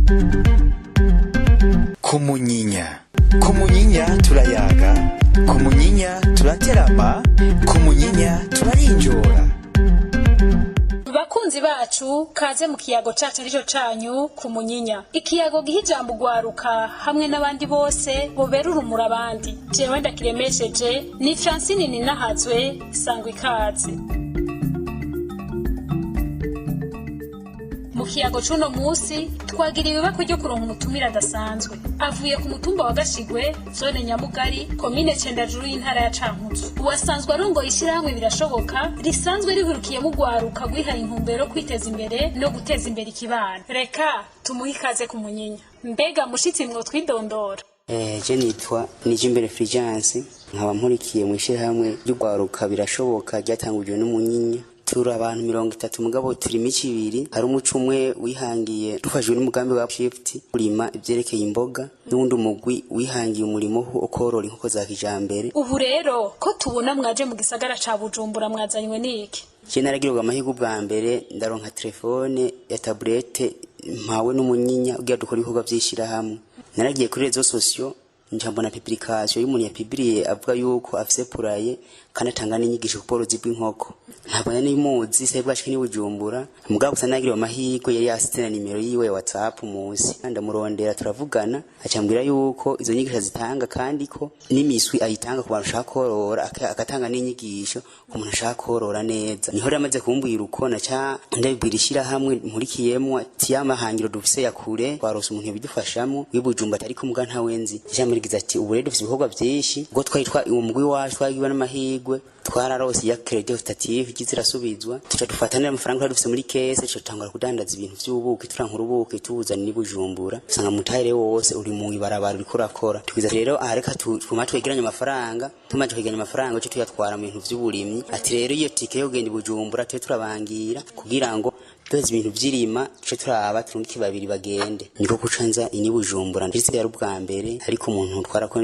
Ku Munyinya, ku Munyinya turayaga, ku Munyinya turaterama, ku Munyinya turarinjora. Bakunzi bacu, kaze mu kiyago cacu arico canyu Ku Munyinya, ikiyago giha ijambo ugwaruka hamwe n'abandi bose bobera urumuri abandi. Jewe ndakiremesheje ni Francine Ninahazwe. Sangwa ikaze mu kiyago c'uno musi. Twagira ibibakwe ryo kuronka umutumire adasanzwe, avuye ku mutumba wa Gashigwe, zone Nyamugari, komine Cendajuru y'intara ya Cankuzo. Uwasanzwe arongoye ishirahamwe Birashoboka, risanzwe rihurikiyemo ugwaruka rwihaye intumbero yo kwiteza imbere no guteza imbere ikibano. Reka tumuhe ikaze ku Munyinya. Mbega mushitsi, mwo twidondora? Je nitwa Nijimbere Fulgence, nkaba nkurikiye mu ishyirahamwe ry'urwaruka Birashoboka ryatangujwe n'Umunyinya. Turi abantu 30, mugabo turi imico ibiri. Hari umuco umwe wihangiye dufashijwe n'umugambi wa Shift kurima ivyerekeye imboga, n'uwundi mugwi wihangiye umurimo wo korora inkoko za kijambere. Ubu rero ko tubona mwaje mu gisagara ca Bujumbura, mwazanywe n'iki? Je naragirwa amahirwe ubwa mbere ndaronka telefone ya tablette mpawe n'Umunyinya kugira dukore ibikorwa vy'ishirahamwe. Naragiye kuri réseaux sociaux, nca mbona publication y'umuntu yapibiriye avuga yuko afise poulailler kandi atanga n'inyigisho ku bworozi bw'inkoko. Ntabwo nari muzi, se bwashike ni Bujumbura, mugabo gusa nagiriwe amahirwe yari yasize na nimero yiwe ya WhatsApp musi, ndamurondera turavugana, acambwira yuko izo nyigisho azitanga kandi ko n'imiswi ayitanga ku bantu ashaka korora, agatanga n'inyigisho ku muntu ashaka korora neza. Niho rero amaze kumbwira uko, naca ndabibwira ishirahamwe nkurikiyemwo ati ya mahangiro dufise ya kure, twarose umuntu yabidufashamwo w'i Bujumbura, atari ko muga ntawe nzi. Ijambo rigize ati ubu rero dufise ibikorwa vyinshi, ubwo twari twa uwo mugwi wacu twagiwe n'amahirwe, twararose ya crédit rotative igize irasubizwa, tuca dufata n'amafaranga twari dufise muri caisse, tuca dutangura kudandaza ibintu vy'ubuki, turankura ubuki tubuzana n'i Bujumbura, usanga mutahere wose uri mu ibarabara uriko urakora. Tugize rero aha reka twuma twegeranya amafaranga, tumaze kwegeranya amafaranga tuce tuyatwara mu bintu vy'uburimyi. Ati rero iyo tike yo kugenda i Bujumbura tube turabangira kugira ngo duheze ibintu vy'irima, tuce turaba turungike babiri bagende. Niko kuca nza ini Bujumbura. Ndetse yari ubwa mbere, ariko umuntu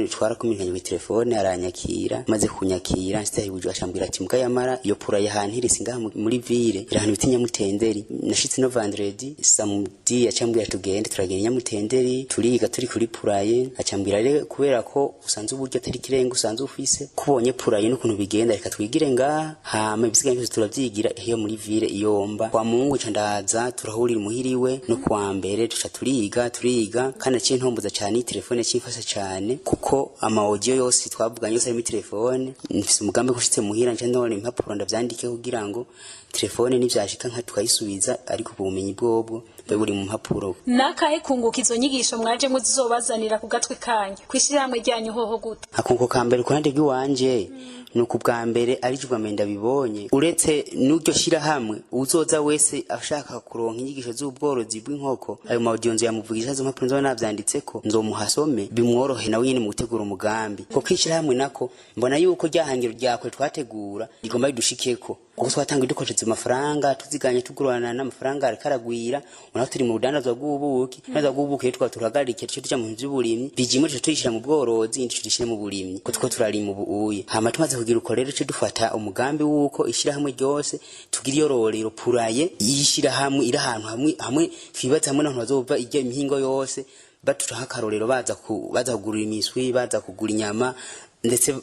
twarakominikanye kuri telefone aranyakira. Maze kunyakira nshitse i Bujumbura, acambwira ati muga yamara iyo poulailler ahantu iri singaha muri ville, iri ahantu bita Nyamutenderi. Nashitse no vendredi, samedi acambwira tugende, turagenda Nyamutenderi, turiga turi kuri poulailler. Acambwira rero kubera ko usanze uburyo atari kirenga usanze ufise, kubonye poulailler n'ukuntu bigenda, reka twigire ngaha, hama ibisigaye byose turavyigira iyo muri ville iyomba. Kwa Mungu ca ndaza, turahurira imuhiriwe no kuwa mbere, tuca turiga turiga. Kandi naciye ntomboza cane iyi telefone, cimfasha cane kuko ama audio yose twavuganye yose ari muri telefone. Nfise umugambi ko ushitse muhira nca ndabona impapuro ndavyandike kugira ngo telefone nivyashika nka tukayisubiza, ariko ubumenyi bwobwo bube buri mu mpapuro. Nakahe kunguka izo nyigisho mwajemwo zizobazanira ku gatwi kanyu, kw'ishirahamwe ryanyu hoho gute? Akunguko ka mbere ku ruhande rw'iwanje ni uku: bwa mbere ari bwa mbere ndabibonye, uretse n'uryo shirahamwe, uzoza wese ashaka kuronka inyigisho z'ubworozi bw'inkoko, ayo ma audio nzoyamuvugisha, izo mpapuro nzoba navyanditseko nzomuha asome, bimworohe nawe nyene mu gutegura umugambi. Kuko ishirahamwe nako mbona yuko ryahangiro ryakwe twategura rigomba ridushikeko, kuko twatanga dukoresheje amafaranga tuziganye, tugurana n'amafaranga ariko aragwira. Unaho turi mu rudandazwa rw'ubuki, rudandazwa rw'ubuki rero twaba tuhagarike, tuce tuja mu bintu vy'uburimyi bijimwe, tuce tuyishira mu bworozi, indi tuyishire mu burimyi ko two turarima ubu uye. Hama tumaze kugira uko rero, tuce dufata umugambi w'uko ishirahamwe ryose tugira iyororero, poulailler y'ishirahamwe iri ahantu hamwe hamwe twibaza hamwe n'abantu bazova irya imihingo yose batucaho akarorero, baza kugura imiswi, baza kugura inyama, ndetse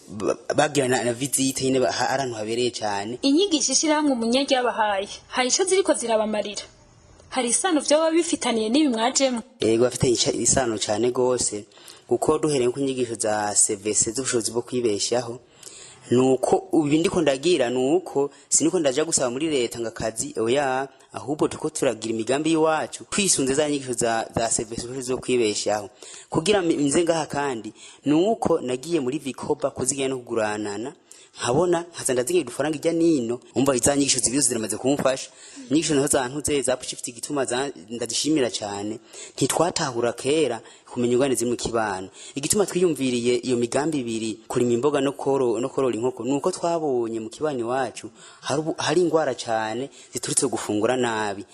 bagira na visite nyine ari ahantu habereye cyane. Inyigisho ishirahamwe Umunyinya ryabahaye, hari ico ziriko zirabamarira? Hari isano vyoba bifitaniye n'ibi mwajemwo? Yego, bafite isano cyane gose, kuko duhereye ku nyigisho za CVC z'ubushobozi bwo kwibeshaho, nuko ubu ndiko ndagira nuko siniko ndaja gusaba muri leta ngo akazi, oya, ahubwo tuko turagira imigambi y'iwacu twisunze za nyigisho za CVC z'ubushobozi bwo kwibeshaho. Kugira nze ngaha kandi nuko nagiye muri Vikoba kuzigira no kuguranana, nkabona nkaza ndazigira udufaranga ijya nino. Umva, iza nyigisho zibiri ziramaze kumfasha. Inyigisho nazo zantuze za Pushifiti igituma ndazishimira cyane, ntitwatahura kera Kumenya ingorane ziri mu kibano. Igituma twiyumviriye iyo migambi ibiri, kurima imboga no korora inkoko, nuko twabonye mu kibano iwacu hari ingwara cane ziturutse gufungura nabi.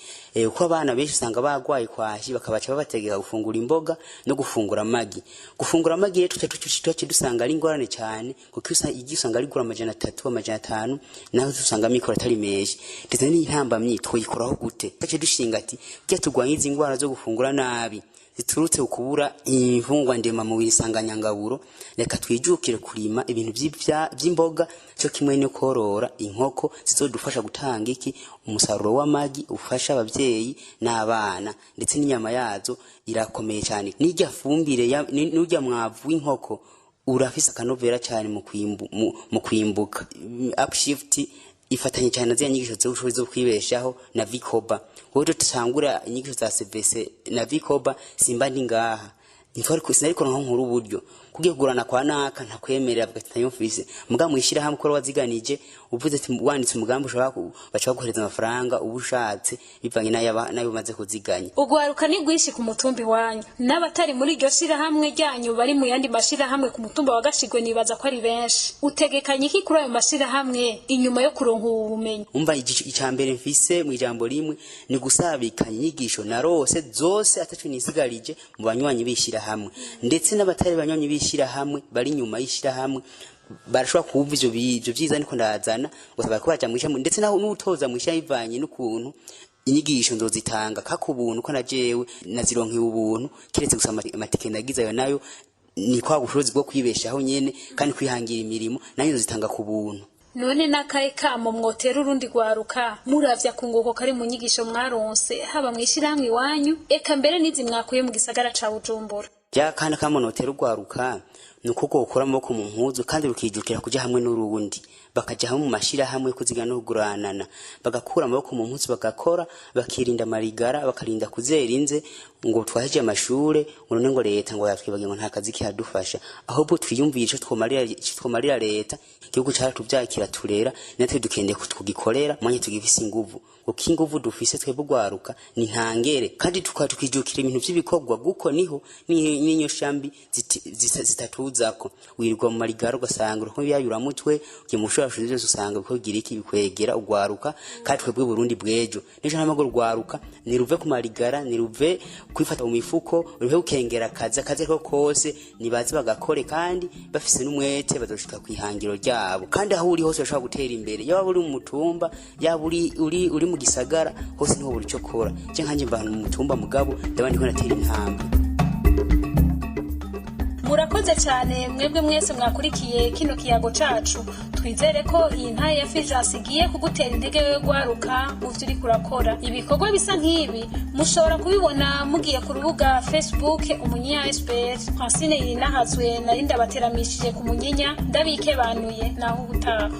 Uko abana benshi usanga bagwaye kwashi, bakabaca babategeka gufungura imboga no gufungura amagi. Gufungura amagi rero tuca dusanga ari ingorane cane, kuko igi usanga rigura 300, 500, naho usanga amikoro atari menshi, ndetse n'intambamyi twayikoraho gute? Tuce dushinga ati burya turwanye izi ngwara zo gufungura nabi ziturutse ku kubura imfungwa ndemamubiri, isanganyangaburo, reka twijukire kurima ibintu vy'imboga cyo kimwe no korora inkoko zizodufasha gutanga iki? Umusaruro w'amagi ufasha abavyeyi n'abana, ndetse n'inyama yazo irakomeye cyane, n'irya fumbire n'urya mwavu w'inkoko urafise akanovera cyane mu kwimbuka. Upshift ifatanye cyane na ziriya nyigisho z'ubushobozi zo kwibeshaho na Vikoba. Wowe tutangura inyigisho za CVC na Vikoba, simba ndi ngaha, sinari kuronka nkuru uburyo kugiye kugurana kwa naka ntakwemerera, avuga ati ntayo mfise. Muga mwishira ko waziganije, uvuze ati wanditse umugambi ushobora baca baguhereza amafaranga uba ushatse bivanye n'ayo umaze kuziganya. Ugwaruka ni rwinshi ku mutumba iwanyu, n'abatari muri iryo shirahamwe ryanyu bari mu yandi mashirahamwe ku mutumba wa Gashigwe nibaza ko ari benshi. Utegekanye iki kuri ayo mashirahamwe inyuma yo kuronka ubu bumenyi? Umva, icya mbere mfise mu ijambo rimwe ni gusabikanya inyigisho narose zose ataco nisigarije mu banywanyi b'ishirahamwe, ndetse n'abatari banywanyi b'ishirahamwe bari inyuma y'ishirahamwe barashobora kumva ivyo vyiza niko ndazana, gusa bariko baja mw'ishirahamwe, ndetse naho n'utoza mw'ishirahamwe bivanye n'ukuntu inyigisho nzozitanga kaka ubuntu, ko na jewe nazironkeye ubuntu, kiretse gusa amatike nagize, ayo nayo ni kwa bushobozi bwo kwibeshaho nyene kandi kwihangira imirimo, nayo nzozitanga ku buntu. None n'akahe kamo mwotera urundi rwaruka, muravya kunguko kari mu nyigisho mwaronse, haba mw'ishirahamwe iwanyu, eka mbere n'izi mwakuye mu gisagara ca Bujumbura? Ja kandi kamo notera urwaruka ni uko gukura amaboko mu mpuzu kandi rukijukira kuja hamwe n'urundi, bakaja hamwe mu mashirahamwe yo kuzigana no kuguranana, bagakura amaboko mu mpuzu, bagakora, bakirinda amarigara, bakarinda kuzera inze ngo twaheje amashure, ngo none ngo leta ngo yatwibagiye, ngo nta kazi kihadufasha. Ahubwo twiyumvire ico twomarira leta. Igihugu caratuvyaye, kiraturera, natwe dukendeye kugikorera mwanya tugifise inguvu, kuko inguvu dufise twebwe urwaruka ni ntangere, kandi tukaba tukijukira ibintu vy'ibikorwa, guko niho n'inyoshambi zitatuzako. Wirirwa mu marigara, ugasanga uriko biyayuramutwe, ugiye mu bushorashuzi vyose, usanga biko iki bikwegera urwaruka. Kandi twebwe Burundi bw'ejo nico namago urwaruka niruve ku marigara, niruve kwifata mu mifuko, ruve gukengera akazi akazi ko kose, nibaze bagakore kandi bafise n'umwete, bazoshika kwihangiro ryabo. Kandi aho uri hose urashobora gutera imbere, yaba uri mu mutumba, yaba uri mu gisagara, hose niho buri cyo kora. Je nkanje mva mu mutumba, mugabo ndaba ndiko natera intambwe. Murakoze cyane mwebwe mwese mwakurikiye kino kiyago cacu. Twizere ko iyi ntaye ya Fijasi igiye kugutera intege yo gwaruka mu vyo uriko urakora. Ibikorwa bisa nk'ibi mushobora kubibona mugiye ku rubuga Facebook Umunyinya SPR. Francine Irinahazwe nari ndabateramishije ku Munyinya, ndabikebanuye, naho ubutaha.